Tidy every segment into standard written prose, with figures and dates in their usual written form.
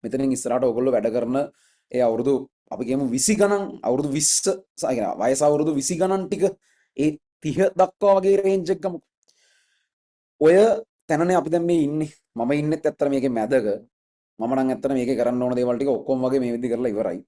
මෙතනින් ඉස්සරහට ඔයගොල්ලෝ වැඩ කරන ඒ අවුරුදු අපි කියමු 20 ගණන්, අවුරුදු 20, ඒ කියන්නේ වයස අවුරුදු 20 ගණන් ටික, ඒ 30 දක්වා වගේ රේන්ජ් එක ගමු. ඔය තැනනේ අපි දැන් මේ ඉන්නේ. මම ඉන්නෙත් ඇත්තට මේකේ මැදක. මම නම් ඇත්තට මේකේ කරන්න ඕන දේවල් ටික ඔක්කොම වගේ මේ විදිහ කරලා ඉවරයි.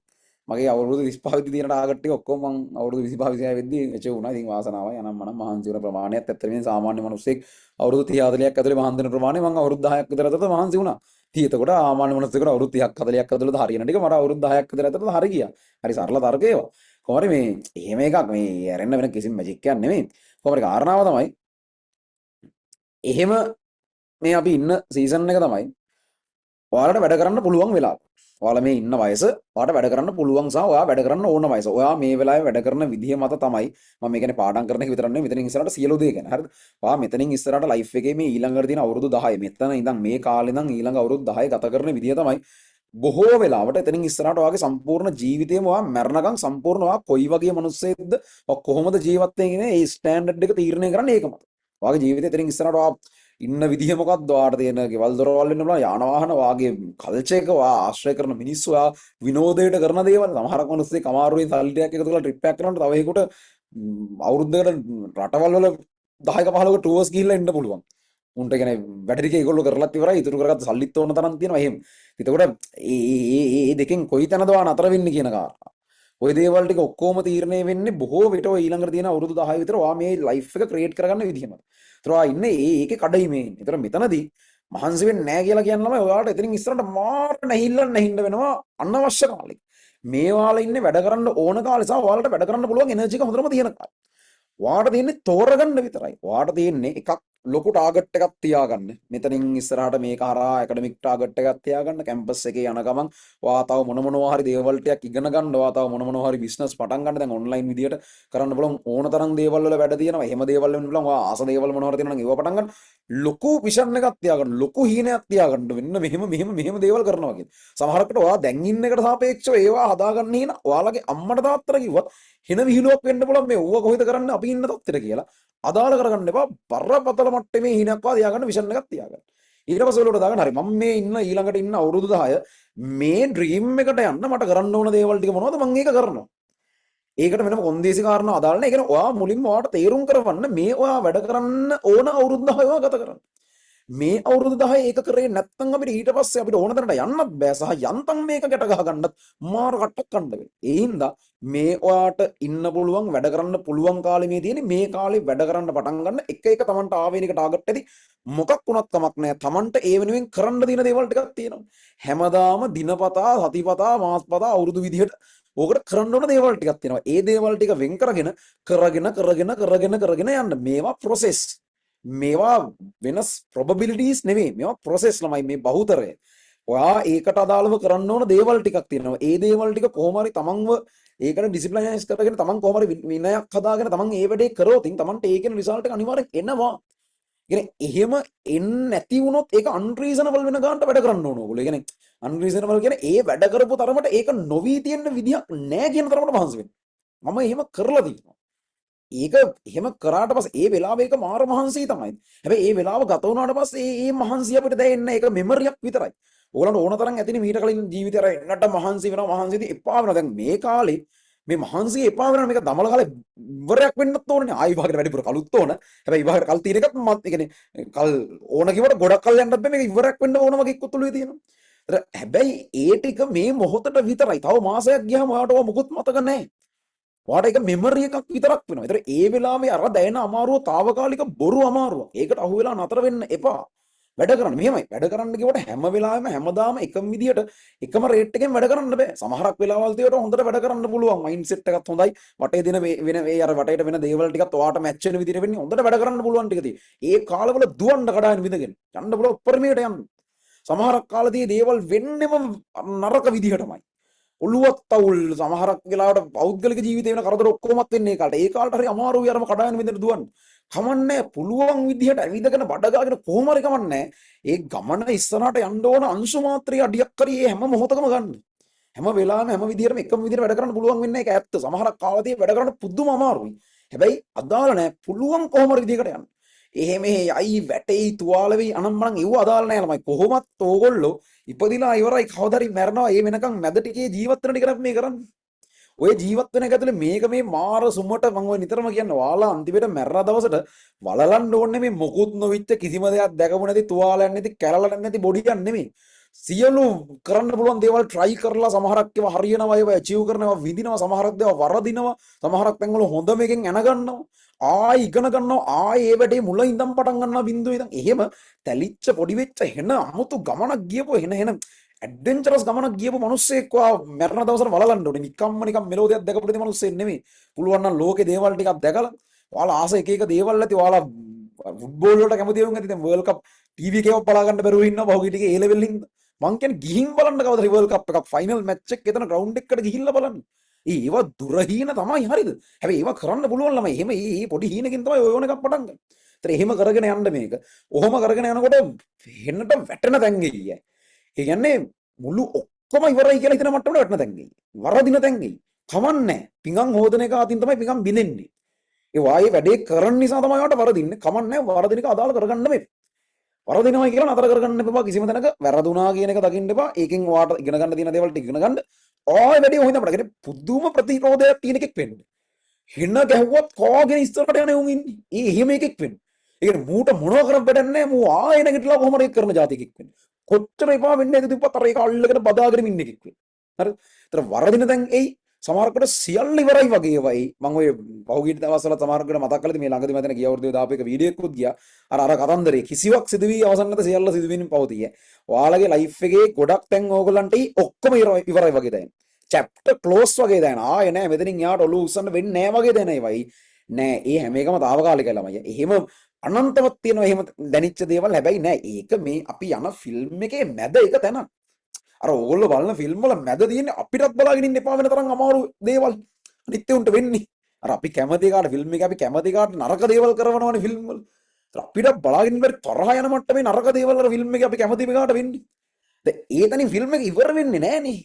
මගේ අවුරුදු 35 වෙද්දි තියෙන ටාගට් ටික ඔක්කොම මං අවුරුදු 25 26 වෙද්දි ඇචීව් වුණා. ඉතින් වාසනාවයි, අනම් මනම් මහන්සි වුණ ප්‍රමාණයත් ඇත්තට මේ සාමාන්‍ය මිනිස්සෙක් අවුරුදු 30 40ක් ඇතුලේ මහන්සි වෙන ප්‍රමාණය මං අවුරුදු 10ක් විතර ඇතුළත මහන්සි වුණා. ඉතින් එතකොට සාමාන්‍ය මිනිස්සෙකුට අවුරුදු 30ක් 40ක් ඇතුළත හරියන ටික මට අවුරුදු 10ක් විතර ඇතුළත හරි ගියා. හරි සරල තර්ක ඒවා. කොහොම හරි මේ එහෙම එකක් මේ ඇරෙන්න වෙන කිසිම මැජික් එකක් නෙමෙයි. කොහොම හරි කාරණාව තමයි එහෙම මේ අපි ඉන්න සීසන් එක තමයි ඔයාලට වැඩ කරන්න පුළුවන් වෙලාව. ඔයාලා මේ ඉන්න වයස ඔයාලට වැඩ කරන්න පුළුවන් සහ ඔයා වැඩ කරන්න ඕන වයස. ඔයා මේ වෙලාවේ වැඩ කරන විදිහ මත තමයි මම මේ කියන්නේ පාඩම් කරන එක විතරක් නෙවෙයි, මෙතනින් ඉස්සරහට සියලු දේ ගැන. හරිද? ඔයා මෙතනින් ඉස්සරහට ලයිෆ් එකේ මේ ඊළඟට තියෙන අවුරුදු 10 මෙතන ඉඳන් මේ කාලේ ඉඳන් ඊළඟ අවුරුදු 10 ගත කරන විදිහ තමයි බොහෝ වෙලාවට එතනින් ඉස්සරහට ඔයාගේ සම්පූර්ණ ජීවිතේම, ඔයා මැරණකම් සම්පූර්ණ ඔයා කොයි වගේ මිනිස්සෙක්ද, ඔයා කොහොමද ජීවත් වෙන්නේ කියන ඒ ස්ටෑන්ඩඩ් එක තීරණය කරන්නේ ඒක මත. ඔයාගේ ජීවිතේ එතනින් ඉස්සරහට ඔයා ඉන්න විදිහ මොකක්ද? ඔයාට තියෙන ගෙවල් දොරවල් වෙන්න පුළුවන්, යාන වාහන, ඔයාගේ කල්චර් එක, ඔයා ආශ්‍රය කරන මිනිස්සු, ඔයා විනෝදයට කරන දේවල්. සමහරක් මිනිස්සු අමාරුවෙන් සල්ලි ටිකක් එකතු කරලා ට්‍රිප් එකක් කරනකොට තව එකෙකුට අවුරුද්දකට රටවල් වල 10ක 15ක ටුවර්ස් ගිහිල්ලා එන්න පුළුවන්. උන්ට කියන්නේ වැඩ ටික ඒගොල්ලෝ කරලත් ඉවරයි, ඉතුරු කරගත්ත සල්ලිත් ඕන තරම් තියෙනවා එහෙම. එතකොට ඒ ඒ ඒ ඒ දෙකෙන් කොයි තැනද ඔයා නතර වෙන්නේ කියන කාරණා. ඔය දේවල් ටික ඔක්කොම තීරණය වෙන්නේ බොහෝ විට ඔය ඊළඟට තියෙන අවුරුදු 10 විතර ඔයා මේ ලයිෆ් එක ක්‍රියේට් කරගන්න විදිහ මත. ඒතර ඔයා ඉන්නේ ඒ ඒකේ කඩයිමේ ඉන්නේ. ඒතර මෙතනදී මහන්සි වෙන්නේ නැහැ කියලා කියන ළමයි ඔයාලට එතනින් ඉස්සරහට මාර නැහිල්ලක් නැහින්න වෙනවා අනවශ්‍ය කාලෙක. මේ ඔයාලා ඉන්නේ වැඩ කරන්න ඕන කාලේ සහ ඔයාලට වැඩ කරන්න පුළුවන් එනර්ජි එක හොඳටම තියෙන කාලේ. ඔයාට තියෙන්නේ තෝරගන්න විතරයි. ඔයාට තියෙන්නේ එකක් ලොකු ටාගට් එකක් තියාගන්න. මෙතනින් ඉස්සරහට මේක හරහා ඇකඩමික් ටාගට් එකක් තියාගන්න. කැම්පස් එකේ යන ගමන් ඔයා තව මොන මොනවා හරි දේවල් ටිකක් ඉගෙන ගන්න. ඔයා තව මොන මොනවා හරි බිස්නස් පටන් ගන්න. දැන් ඔන්ලයින් විදියට කරන්න පුළුවන් ඕන තරම් දේවල් වල වැඩ තියෙනවා. එහෙම දේවල් වෙන්න පුළුවන්. ඔයා ආස දේවල් මොනවා හරි තියෙනවා නම් ඒවා පටන් ගන්න. ලොකු විෂන් එකක් තියාගන්න. ලොකු හීනයක් තියාගන්න. වෙන්න මෙහෙම මෙහෙම මෙහෙම දේවල් කරනවා කියන. සමහරකට ඔයා දැන් ඉන්න එකට සාපේක්ෂව ඒවා හදාගන්න හීන ඔයාලගේ අම්මට තාත්තට කිව්වත් හෙන විහිළුවක් වෙන්න පුළුවන්, මේ ඌව කොහෙද කරන්නේ අපි ඉන්න තත්ත්වෙට කියලා. අදාළ කරගන්න එපා. බරපතල මට්ටමේ හීනක් වා තියාගන්න, විෂන් එකක් තියාගන්න. ඊට පස්සේ ඔයාලට දාගන්න, හරි මම මේ ඉන්න ඊළඟට ඉන්න අවුරුදු 10 මේ ඩ්‍රීම් එකට යන්න මට කරන්න ඕන දේවල් ටික මොනවද, මං ඒක කරනවා. ඒකට වෙනම කොන්දේසි කාරණා අදාළ නැහැ. ඒ කියන්නේ ඔයා මුලින්ම ඔයාට තේරුම් කරවන්න මේ ඔයා වැඩ කරන්න ඕන අවුරුදු 10 ඔයා ගත කරන්න. මේ අවුරුදු 10 ඒක කරේ නැත්නම් අපිට ඊට පස්සේ අපිට ඕන තැනට යන්නත් බෑ සහ යන්තම් මේක ගැට ගහ ගන්නත් මාර කට්ටක් කන්න වෙනවා. ඒ හින්දා මේ ඔයාට ඉන්න පුළුවන් වැඩ කරන්න පුළුවන් කාලේ මේ තියෙන්නේ, මේ කාලේ වැඩ කරන්න පටන් ගන්න. එක එක තමන්ට ආවේනික ටාගට් ඇති මොකක් වුණත් කමක් නෑ. තමන්ට ඒ වෙනුවෙන් කරන්න තියෙන දේවල් ටිකක් තියෙනවා. හැමදාම දිනපතා, සතිපතා, මාස්පතා, අවුරුදු විදිහට ඕකට කරන්න ඕන දේවල් ටිකක් තියෙනවා. ඒ දේවල් ටික වෙන් කරගෙන කරගෙන කරගෙන කරගෙන කරගෙන යන්න. මේවා ප්‍රොසෙස්. මේවා වෙනස් ප්‍රොබබිලිටීස් නෙවෙයි. මේවා ප්‍රොසෙස් ළමයි, මේ බහුතරය. ඔයා ඒකට අදාළව කරන්න ඕන දේවල් ටිකක් තියෙනවා. ඒ දේවල් ටික කොහොම හරි තමන්ව ඒකට ඩිසිප්ලිනයිස් කරගෙන, තමන් කොහොම හරි විනයක් හදාගෙන තමන් ඒ වැඩේ කරොත් තමන්ට ඒකෙන රිසල්ට් එක අනිවාර්යෙන් එනවා. කියන්නේ එහෙම එන්නේ නැති වුණොත් ඒක අන්රීසනබල් වෙන ගානට වැඩ කරන්න ඕන ඕගොල්ලෝ. ඒ කියන්නේ අන්රීසනබල් කියන්නේ ඒ වැඩ කරපු තරමට ඒක නොවී තියෙන විදිහක් නෑ කියන තරමට මහන්සි වෙන්න. මම එහෙම කරලා තියෙනවා. ඒක එහෙම කරාට පස්සේ ඒ වෙලාව ඒක මාර මහන්සිය තමයි. හැබැයි ඒ වෙලාව ගත වුණාට පස්සේ ඒ ඒ මහන්සිය අපිට දැනෙන්නේ නැහැ. ඒක මෙමරියක් විතරයි. ඕගොල්ලන්ට ඕන තරම් ඇතිනේ මීට කලින් ජීවිතේ අර එන්නට මහන්සි වෙනවා, මහන්සියදී එපා වෙනවා. දැන් මේ කාලේ මේ මහන්සිය එපා වෙනවා. මේක දමල කාලේ ඉවරයක් වෙන්නත් ඕනනේ. ආයි විභාගෙට වැඩිපුර කලුත් ඕන. හැබැයි විභාගෙට කල් තියෙන එකත් මත් ඒ කියන්නේ කල් ඕන කිව්වට ගොඩක් කල් යන්නත් බෑ. මේක ඉවරයක් වෙන්න ඕන වගේ එක්කත් ඔළුවේ තියෙනවා. හැබැයි ඒ ටික මේ මොහොතට විතරයි. තව මාසයක් ගියාම ඔයාට ඔවා මොකුත් මතක නැහැ. ඔයාට ඒක මෙමරි එකක් විතරක් වෙනවා. ඒතර ඒ වෙලාවේ අර දැනෙන අමාරුව තාවකාලික බොරු අමාරුවක්. ඒකට අහු වෙලා නතර වෙන්න එපා. වැඩ කරන්න මෙහෙමයි. වැඩ කරන්න කිව්වට හැම වෙලාවෙම හැමදාම එකම විදියට එකම රේට් එකෙන් වැඩ කරන්න බෑ. සමහරක් වෙලාවල් තියෙනවා හොඳට වැඩ කරන්න පුළුවන්. මයින්ඩ් සෙට් එකත් හොඳයි. වටේ දින වෙන ඒ අර වටේට වෙන දේවල් ටිකත් ඔයාට මැච් වෙන විදියට වෙන්නේ. හොඳට වැඩ කරන්න පුළුවන් ටික තියෙයි. ඒ කාලවල දුවන්න කඩාගෙන විඳගෙන යන්න පුළුවන් උපරිමයට යන්න. සමහරක් කාලදී දේවල් වෙන්නෙම නරක විදිහටමයි. ඔළුවත් අවුල්, සමහරක් වෙලාවට පෞද්ගලික ජීවිතේ වෙන කරදර ඔක්කොමත් වෙන්නේ ඒ කාලට. ඒ කාලට හරි අමාරුයි අරම කඩාගෙන විඳින්න දුවන්න. කමන්නේ, පුළුවන් විදිහට ඇවිදගෙන බඩ ගාගෙන කොහොම හරි කමන්නේ. ඒ ගමන ඉස්සරහට යන්න ඕන අංශු මාත්‍රේ අඩියක් හරි ඒ හැම මොහොතකම ගන්න. හැම වෙලාවෙම හැම විදිහටම එකම විදිහට වැඩ කරන්න පුළුවන් වෙන්නේ ඒක ඇත්ත. සමහරක් කාලදී වැඩ කරන්න පුදුම අමාරුයි. හැබැයි අදාළ නෑ, පුළුවන් කොහොම හරි විදිහකට යන්න. එහෙම යයි වැටෙයි තුවාල වෙයි අනම්මනම් ඒව අදාළ නෑ ළමයි. කොහොමත් ඕගොල්ලෝ ඉපදිලා ඉවරයි, කවදා හරි මැරෙනවා. ඒ වෙනකන් මැද ටිකේ ජීවත් වෙන ටික නම් මේ කරන්නේ. ඔය ජීවත් වෙන එක ඇතුලේ මේක මේ මාර සුමට මං ඔය නිතරම කියන්නේ, ඔයාලා අන්තිමට මැරෙන දවසට වලලන්න ඕනේ මේ මොකුත් නොවිච්ච කිසිම දෙයක් දැකපු නැති, තුවාලයක් නැති, කැරලක් නැති බොඩියක් නෙමෙයි. සියලු කරන්න පුළුවන් දේවල් try කරලා සමහරක් ඒවා හරියනවා, ඒවා ඇචීව් කරනවා, විඳිනවා, සමහරක් දේවල් වරදිනවා, සමහරක් තැන්වල හොඳම එකෙන් ඇන ගන්නවා, ආයි ඉගෙන ගන්නවා, ආයි ඒ වැඩේ මුල ඉඳන් පටන් ගන්නවා, බින්දුවේ ඉඳන්. එහෙම තැලිච්ච පොඩි වෙච්ච හෙන අමුතු ගමනක් ගියපු, හෙන හෙන ඇඩ්වෙන්චරස් ගමනක් ගියපු මිනිස්සෙක් වා මැරෙන දවසට වලලන්න ඕනේ. නිකම්ම නිකම් මෙලෝ දෙයක් දැකපු නැති මිනිස්සෙක් නෙමෙයි. පුළුවන් නම් ලෝකේ දේවල් ටිකක් දැකලා, ඔයාලා ආස එක එක දේවල් ඇති, ඔයාලා ෆුට්බෝල් වලට කැමති වුන් ඇති. දැන් වර්ල්ඩ් කප් ටීවී එකේවත් බලා ගන්න බැරුව ඉන්නවා පහුගිය ටිකේ ඒ ලෙවල් හින්දා. මං කියන්නේ ගිහින් බලන්න කවදා හරි වර්ල්ඩ් කප් එකක් ෆයිනල් මැච් එක එතන ග්‍රවුන්ඩ් එකකට ගිහිල්ලා බලන්න. ඒවා දුර හීන තමයි, හරිද? හැබැයි ඒවා කරන්න පුළුවන් ළමයි. එහෙම ඒ ඒ පොඩි හීනකින් තමයි ඔය ඕන එකක් පටන් ගන්න. ඒතර එහෙම කරගෙන යන්න මේක. ඔහොම කරගෙන යනකොට හෙන්නට වැටෙන තැන් එයි. ඒ කියන්නේ මුළු ඔක්කොම ඉවරයි කියලා හිතන මට්ටමට වැටෙන තැන් එයි. වරදින තැන් එයි. කමන්නේ. පිඟන් හොදන එක අතින් තමයි පිඟන් බිඳෙන්නේ. ඒ වායේ වැඩේ කරන නිසා තමයි ඔයාලට වරදින්නේ. කමන්නේ, වරදින එක අදාළ කරගන්න මේ. වරදිනවා කියලා නතර කරගන්න එපා කිසිම තැනක. වැරදුනා කියන එක දකින්න එපා. ඒකෙන් ඔයාට ඉගෙන ගන්න තියෙන දේවල් ටික ඉගෙන ගන්න. ආයෙ වැඩේ ඔහින්ද අපිට කියන්නේ පුදුම ප්‍රතිරෝධයක් තියෙන එකෙක් වෙන්න. හින ගැහුවත් කාගෙන ඉස්සරහට යන උන් ඉන්නේ. ඒ එහෙම එකෙක් වෙන්න. ඒ කියන්නේ මූට මොනව කරත් වැඩක් නැහැ. මූ ආයෙ නැගිටලා කොහොම හරි කරන ජාති එකෙක් වෙන්න. කොච්චර එපා වෙන්නේ නැති තිබ්බත් අර ඒක අල්ලගෙන බදාගෙන ඉන්න එකෙක් වෙන්න. හරි. ඒතර වරදින තැන් එයි. සමහරකට සියල්ල ඉවරයි වගේ ඒවා එයි. මං ඔය පහුගිය දවස්වල සමහරකට මතක් කළාද මේ ළඟදී මම හිතන්නේ ගිය අවුරුද්දේ දාපු එක වීඩියෝ එකකුත් ගියා. අර අර කතන්දරේ කිසිවක් සිදුවී අවසන් නැත, සියල්ල සිදුවීමින් පවතී. ඔයාලගේ ලයිෆ් එකේ ගොඩක් තැන් ඕගොල්ලන්ට ඔක්කොම ඉවරයි වගේ දැනෙන. චැප්ටර් ක්ලෝස් වගේ දැනෙන. ආයේ නෑ, මෙතනින් එහාට ඔලුව උස්සන්න වෙන්නේ නෑ වගේ දැනෙන ඒවයි. නෑ, ඒ හැම එකම තාවකාලිකයි ළමයි. එහෙම අනන්තවත් තියෙනවා එහෙම දැනිච්ච දේවල්. හැබැයි නෑ, ඒක මේ අපි යන ෆිල්ම් එකේ මැද එක තැනක්. අර ඕගොල්ලෝ බලන ෆිල්ම් වල මැද තියෙන්නේ අපිටත් බලාගෙන ඉන්න එපා වෙන තරම් අමාරු දේවල්. අනිත් උන්ට වෙන්නේ. අර අපි කැමති කාට ෆිල්ම් එක, අපි කැමති කාට නරක දේවල් කරනවනේ ෆිල්ම් වල. ඒතර අපිට බලාගෙන ඉන්න බැරි තරහ යන මට්ටමේ නරක දේවල් අර ෆිල්ම් එකේ අපි කැමති කාට වෙන්නේ. දැන් ඒ තැනින් ෆිල්ම් එක ඉවර වෙන්නේ නෑනේ.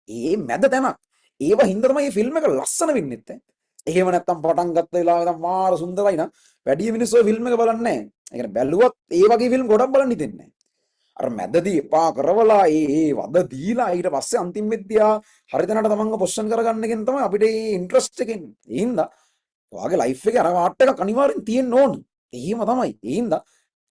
ඒ මැද තැනක්. ඒව හින්දා තමයි මේ ෆිල්ම් එක ලස්සන වෙන්නෙත් ඈ. එහෙම නැත්තම් පටන් ගත්ත වෙලාවේ නම් මාර සුන්දරයි නම් වැඩි මිනිස්සු ඔය ෆිල්ම් එක බලන්නේ නෑ. ඒ කියන්නේ බැලුවත් ඒ වගේ ෆිල්ම් ගොඩක් බලන්න හිතෙන්නේ නෑ. අර මැදදී එපා කරවලා ඒ ඒ වද දීලා ඊට පස්සේ අන්තිම වෙද්දී ආ හරි තැනට තමන්ව පොසිෂන් කරගන්න එකෙන් තමයි අපිට ඒ ඉන්ට්‍රස්ට් එක එන්නේ. ඒ හින්දා ඔයාගේ ලයිෆ් එකේ අර පාර්ට් එකක් අනිවාර්යෙන් තියෙන්න ඕන. එහෙම තමයි. ඒ හින්දා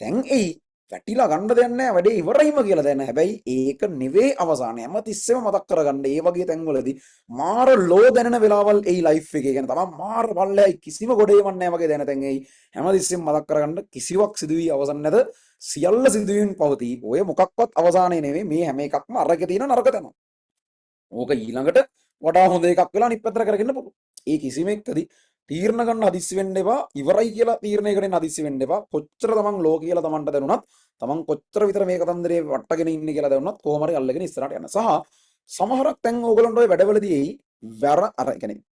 දැන් එයි වැටිලා ගන්න දෙයක් නෑ, වැඩේ ඉවරයිම කියලා දැන. හැබැයි ඒක නෙවෙයි අවසානය. හැමතිස්සෙම මතක් කරගන්න ඒ වගේ තැන්වලදී මාර ලෝ දැනෙන වෙලාවල් එයි ලයිෆ් එකේ. කියන්නේ තමන් මාර පල්ලෙහායි, කිසිම ගොඩේමක් නෑ වගේ දැනෙන තැන් එයි. හැමතිස්සෙම මතක් කරගන්න කිසිවක් සිදුවී අවසන් නැත. සියල්ල සිදුවීම් පවතී. ඔය මොකක්වත් අවසානය නෙවෙයි. මේ හැම එකක්ම අරගේ තියෙන නරක තැන. ඕක ඊළඟට වඩා හොඳ එකක් වෙලා අනිත් පැත්තට කරගෙන පුළුවන්. ඒ කිසිම එකකදී තීරණ ගන්න හදිස්සි වෙන්න එපා. ඉවරයි කියලා තීරණයකට එන්න හදිස්සි වෙන්න එපා. කොච්චර තමන් ලෝ කියලා තමන්ට දැනුණත්, තමන් කොච්චර විතර මේ කතන්දරේ වට්ටගෙන ඉන්නේ කියලා දැනුණත්, කොහොම හරි අල්ලගෙන ඉස්සරහට යන්න. සහ සමහරක් තැන් ඕගොල්ලන්ට ඔය වැඩවලදී එයි වැර අර කියන්නේ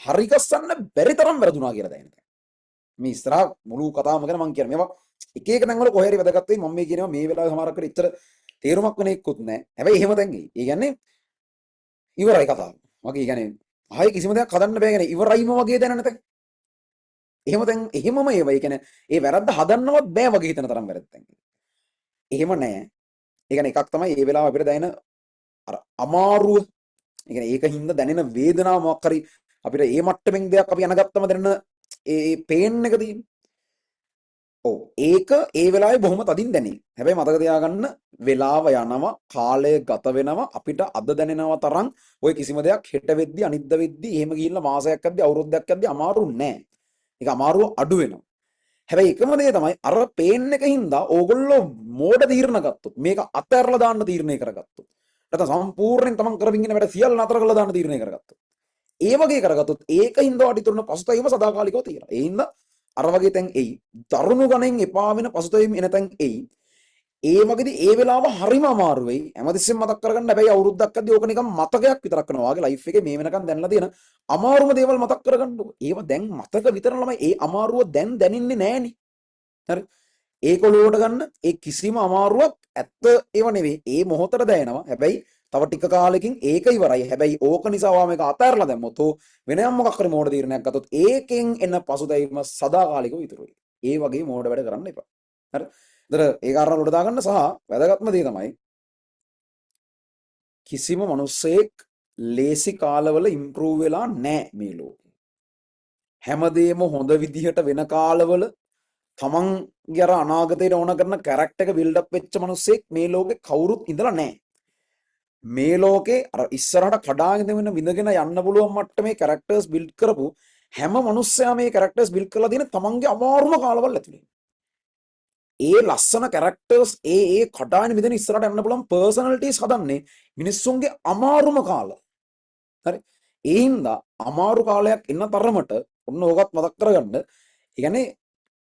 හරි ගස්සන්න බැරි තරම් වැරදුනා කියලා දැනෙන තැන්. මේ ඉස්සරහා මුළු කතාවම ගැන මං කියන්නේ මේවා එක එක තැන්වල කොහේ හරි වැදගත් වෙයි. මම මේ කියනවා මේ වෙලාවේ සමහරක් වෙලාවට එච්චර තේරුමක් වෙන එකකුත් නෑ. හැබැයි එහෙම තැන් එයි. ඒ කියන්නේ ඉවරයි කතාව. වගේ ඒ කියන්නේ ආයේ කිසිම දෙයක් හදන්න බෑ කියන්නේ ඉවරයිම වගේ දැනෙන තැන්. එහෙම තැන් එහෙමම ඒවා. ඒ කියන්නේ ඒ වැරද්ද හදන්නවත් බෑ වගේ හිතන තරම් වැරද්ද තැන්. එහෙම නෑ. ඒ කියන්නේ එකක් තමයි ඒ වෙලාව අපිට දැනෙන අර අමාරුව. ඒ කියන්නේ ඒක හින්දා දැනෙන වේදනාව මොකක් හරි අපිට ඒ මට්ටමින් දෙයක් අපි අනගත්තම දැනෙන ඒ පේන් එක තියෙන්නේ. ඔව්, ඒක ඒ වෙලාවේ බොහොම තදින් දැනේ. හැබැයි මතක තියාගන්න, වෙලාව යනවා, කාලය ගත වෙනවා. අපිට අද දැනෙනව තරම් ඔය කිසිම දෙයක් හෙට වෙද්දි, අනිද්දා වෙද්දි, එහෙම ගිහිල්ලා මාසයක් යද්දි, අවුරුද්දක් යද්දි අමාරු නෑ. ඒක අමාරුව අඩු වෙනවා. හැබැයි එකම දේ තමයි අර පේන් එක හින්දා ඕගොල්ලෝ මෝඩ තීරණ ගත්තොත්, මේක අතහැරලා දාන්න තීරණය කරගත්තොත්, නැත්නම් සම්පූර්ණයෙන් තමන් කරමින් ඉන්න වැඩ සියල්ල නතර කරලා දාන්න තීරණය කරගත්තොත්, ඒ වගේ කරගත්තොත් ඒක හින්දා වාට ඉතුරු වෙන පසුතැවීම සදාකාලිකව තියෙනවා. ඒ හින්දා අර වගේ තැන් එයි. දරුණු ගණෙන් එපා වෙන පසුතැවීම් එන තැන් එයි. ඒ වගේදී ඒ වෙලාව හරිම අමාරු වෙයි. හැමතිස්සෙම මතක් කරගන්න. හැබැයි අවුරුද්දක් යද්දී ඕක නිකන් මතකයක් විතරක් වෙනවා. ඔයාගේ ලයිෆ් එකේ මේ වෙනකන් දැනලා තියෙන අමාරුම දේවල් මතක් කරගන්න ඕක. ඒව දැන් මතක විතර ළමයි. ඒ අමාරුව දැන් දැනෙන්නේ නෑනේ. හරි. ඒක ඔලුවට ගන්න. ඒ කිසිම අමාරුවක් ඇත්ත ඒව නෙවෙයි. ඒ මොහොතට දැනෙනවා. හැබැයි තව ටික කාලෙකින් ඒක ඉවරයි. හැබැයි ඕක නිසා ඔයා මේක අතහැරලා දැම්මොත් හෝ වෙන යම් මොකක් හරි මෝඩ තීරණයක් ගත්තොත් ඒකෙන් එන පසුතැවීම සදාකාලිකව ඉතුරු වෙයි. ඒ වගේ මෝඩ වැඩ කරන්න එපා. හරි. ඒතර ඒ කාරණා වලට දාගන්න සහ වැදගත්ම දේ තමයි කිසිම මිනිස්සෙක් ලේසි කාලවල ඉම්ප්‍රූව් වෙලා නෑ මේ ලෝකේ. හැමදේම හොඳ විදිහට වෙන කාලවල තමන්ගේ අර අනාගතයට ඕන කරන කැරක්ටර් එක බිල්ඩ් අප් වෙච්ච මිනිස්සෙක් මේ ලෝකේ කවුරුත් ඉඳලා නෑ. මේ ලෝකේ අර ඉස්සරහට කඩාගෙන වෙන විඳගෙන යන්න පුළුවන් මට්ටමේ කැරක්ටර්ස් බිල්ඩ් කරපු හැම මිනිස්සයා මේ කැරක්ටර්ස් බිල්ඩ් කරලා තියෙන තමන්ගේ අමාරුම කාලවල ඇතුලේ. ඒ ලස්සන කැරක්ටර්ස් ඒ ඒ කඩාගෙන විඳගෙන ඉස්සරහට යන්න පුළුවන් පර්සනැලිටිස් හදන්නේ මිනිස්සුන්ගේ අමාරුම කාල. හරි. ඒ හින්දා අමාරු කාලයක් එන තරමට ඔන්න ඕකත් මතක් කරගන්න. ඒ කියන්නේ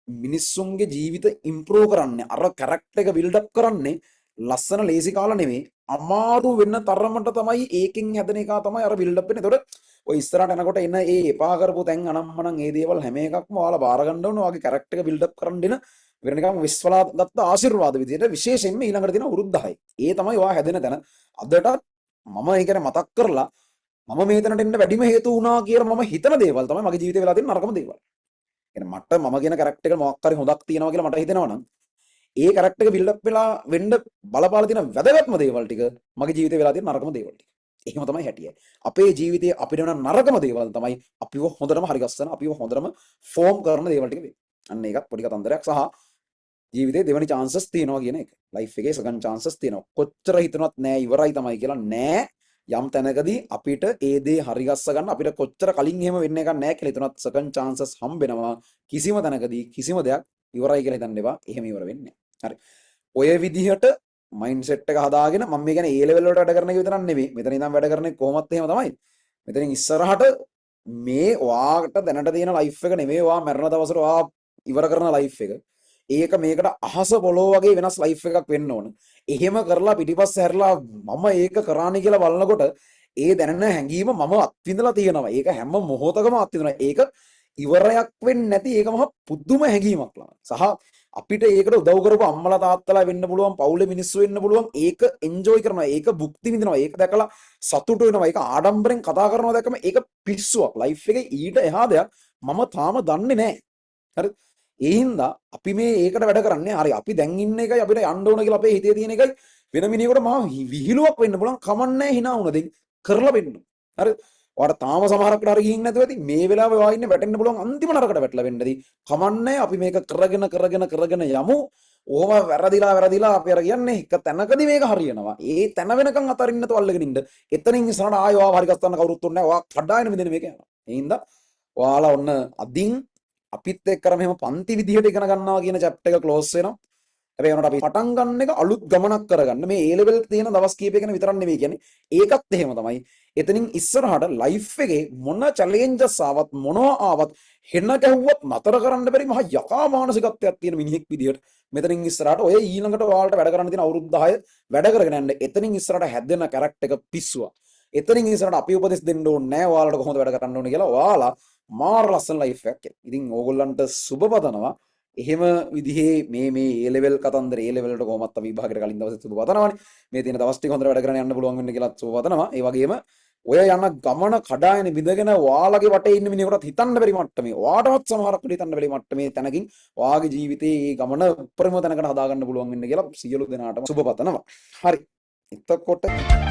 මිනිස්සුන්ගේ ජීවිත ඉම්ප්‍රූව් කරන්නේ අර කැරක්ටර් එක බිල්ඩ් අප් කරන්නේ ලස්සන ලේසි කාල නෙමෙයි, අමාරු වෙන තරමට තමයි ඒකෙන් හැදෙන එක තමයි අර බිල්ඩ් අප් වෙන්නේ. එතකොට ඔය ඉස්සරහට යනකොට එන ඒ එපා කරපු තැන් අනම්මනම් ඒ දේවල් හැම එකක්ම ඔයාලා බාර ගන්න ඕන. ඔයාගේ කැරක්ටර් එක බිල්ඩ් අප් කරන්න දෙන වෙන නිකන් විශ්වලා ගත්ත ආශිර්වාද විදියට විශේෂයෙන්ම ඊළඟට තියෙන අවුරුදු 10. ඒ තමයි ඔයා හැදෙන තැන. අදටත් මම ඒ කියන්නේ මතක් කරලා මම මේ තැනට එන්න වැඩිම හේතු වුණා කියලා මම හිතන දේවල් තමයි මගේ ජීවිතේ වෙලා තියෙන නරකම දේවල්. කියන්නේ මට මම කියන කැරක්ටර් එක මොකක් හරි හොඳක් තියෙනවා කියලා මට හිතෙනවා නම් ඒ කැරක්ටර් එක බිල්ඩ් අප් වෙලා වෙන්න බලපාලා තියෙන වැදගත්ම දේවල් ටික මගේ ජීවිතේ වෙලා තියෙන නරකම දේවල් ටික. එහෙම තමයි හැටිය. අපේ ජීවිතේ අපිට වෙන නරකම දේවල් තමයි අපිව හොඳටම හරි ගස්සන, අපිව හොඳටම ෆෝම් කරන දේවල් ටික වෙන්නේ. අන්න ඒකත් පොඩි කතන්දරයක් සහ ජීවිතේ දෙවෙනි චාන්සස් තියෙනවා කියන එක. ලයිෆ් එකේ සෙකන්ඩ් චාන්සස් තියෙනවා. කොච්චර හිතනවත් නෑ ඉවරයි තමයි කියලා නෑ. යම් තැනකදී අපිට ඒ දේ හරි ගස්ස ගන්න අපිට කොච්චර කලින් එහෙම වෙන්න එකක් නෑ කියලා හිතනවත් සෙකන්ඩ් චාන්සස් හම්බෙනවා. කිසිම තැනකදී කිසිම දෙයක් ඉවරයි කියලා හිතන්න එපා. එහෙම ඉවර වෙන්නේ නෑ. හරි. ඔය විදිහට මයින්ඩ් සෙට් එක හදාගෙන මම මේ කියන්නේ ඒ ලෙවල් වලට වැඩ කරන එක විතරක් නෙවෙයි. මෙතන ඉඳන් වැඩ කරන එක කොහොමත් එහෙම තමයි. මෙතනින් ඉස්සරහට මේ ඔයාට දැනට තියෙන ලයිෆ් එක නෙවෙයි ඔයා මැරෙන දවසට ඔයා ඉවර කරන ලයිෆ් එක. ඒක මේකට අහස පොළොව වගේ වෙනස් ලයිෆ් එකක් වෙන්න ඕන. එහෙම කරලා පිටිපස්ස හැරලා මම ඒක කරානේ කියලා බලනකොට ඒ දැනෙන හැඟීම මම අත්විඳලා තියෙනවා. ඒක හැම මොහොතකම අත්විඳිනවා. ඒක ඉවරයක් වෙන්නේ නැති ඒක මහ පුදුම හැඟීමක් ළමයි. සහ අපිට ඒකට උදව් කරපු අම්මලා තාත්තලා වෙන්න පුළුවන්, පවුලේ මිනිස්සු වෙන්න පුළුවන්. ඒක එන්ජොයි කරනවා, ඒක භුක්ති විඳිනවා, ඒක දැකලා සතුටු වෙනවා, ඒක ආඩම්බරෙන් කතා කරනවා දැක්කම ඒක පිස්සුවක්. ලයිෆ් එකේ ඊට එහා දෙයක් මම තාම දන්නේ නැහැ. හරි. ඒ හින්දා අපි මේ ඒකට වැඩ කරන්නේ හරි අපි දැන් ඉන්න එකයි අපිට යන්න ඕන කියලා අපේ හිතේ තියෙන එකයි වෙන මිනිහෙකුට මහා විහිළුවක් වෙන්න පුළුවන්. කමන්නේ හිනා වුණ දෙන් කරලා වෙන්න. හරි. ඔයාට තාම සමහරක් හරි ගිහින් නැතුව ඇති මේ වෙලාවේ ඔයා ඉන්නේ වැටෙන්න පුළුවන් අන්තිම නරකට වැටලා වෙන්නදී. කමන්නේ අපි මේක කරගෙන කරගෙන කරගෙන යමු. ඔහොම වැරදිලා වැරදිලා අපි අර කියන්නේ එක තැනකදී මේක හරියනවා. ඒ තැන වෙනකන් අතරින්න නැතුව අල්ලගෙන ඉන්න. එතනින් ඉස්සරහට ආයෙ ඔයාව හරි ගස්සන්න කවුරුත් ඕනේ නැහැ. ඔයා කඩාගෙන මිදෙන මේක යනවා. ඒ හින්දා ඔයාලා ඔන්න අදින් අපිත් එක්ක අර මෙහෙම පන්ති විදිහට ඉගෙන ගන්නවා කියන චැප්ටර් එක ක්ලෝස් වෙනවා. හැබැයි උනට අපි පටන් ගන්න එක අලුත් ගමනක් කරගන්න මේ ඒ ලෙවල් තියෙන දවස් කීපය ගැන විතරක් නෙවෙයි කියන්නේ. ඒකත් එහෙම තමයි. එතනින් ඉස්සරහට ලයිෆ් එකේ මොන චැලෙන්ජස් ආවත් මොනවා ආවත් හෙන ගැහුවත් නතර කරන්න බැරි මහා යකා මානසිකත්වයක් තියෙන මිනිහෙක් විදිහට මෙතනින් ඉස්සරහට ඔය ඊළඟට ඔයාලට වැඩ කරන්න තියෙන අවුරුදු 10 වැඩ කරගෙන යන්න. එතනින් ඉස්සරහට හැදෙන කැරක්ටර් එක පිස්සුවා. එතනින් ඉස්සරහට අපි උපදෙස් දෙන්න ඕනේ නෑ ඔයාලට කොහොමද වැඩ කරන්න ඕනේ කියලා. ඔයාලා මාර ලස්සන ලයිෆ් එකක්. ඉතින් ඕගොල්ලන්ට සුබ පතනවා. එහෙම විදිහේ මේ මේ ඒ ලෙවල් කතන්දර ඒ ලෙවල් වලට කොහොමත් අපි විභාගයට කලින් දවසේ සුබ පතනවානේ. මේ තියෙන දවස් ටික හොඳට වැඩ කරගෙන යන්න පුළුවන් වෙන්න කියලාත් සුබ පතනවා. ඒ වගේම ඔය යන ගමන කඩාගෙන විඳගෙන ඔයාලගේ වටේ ඉන්න මිනිහෙකුටත් හිතන්න බැරි මට්ටමේ ඔයාටවත් සමහරක් වෙලට හිතන්න බැරි මට්ටමේ තැනකින් ඔයාගේ ජීවිතේ මේ ගමන උපරිම තැනකට හදාගන්න පුළුවන් වෙන්න කියලා සියලු දෙනාටම සුබ පතනවා. හරි. එතකොට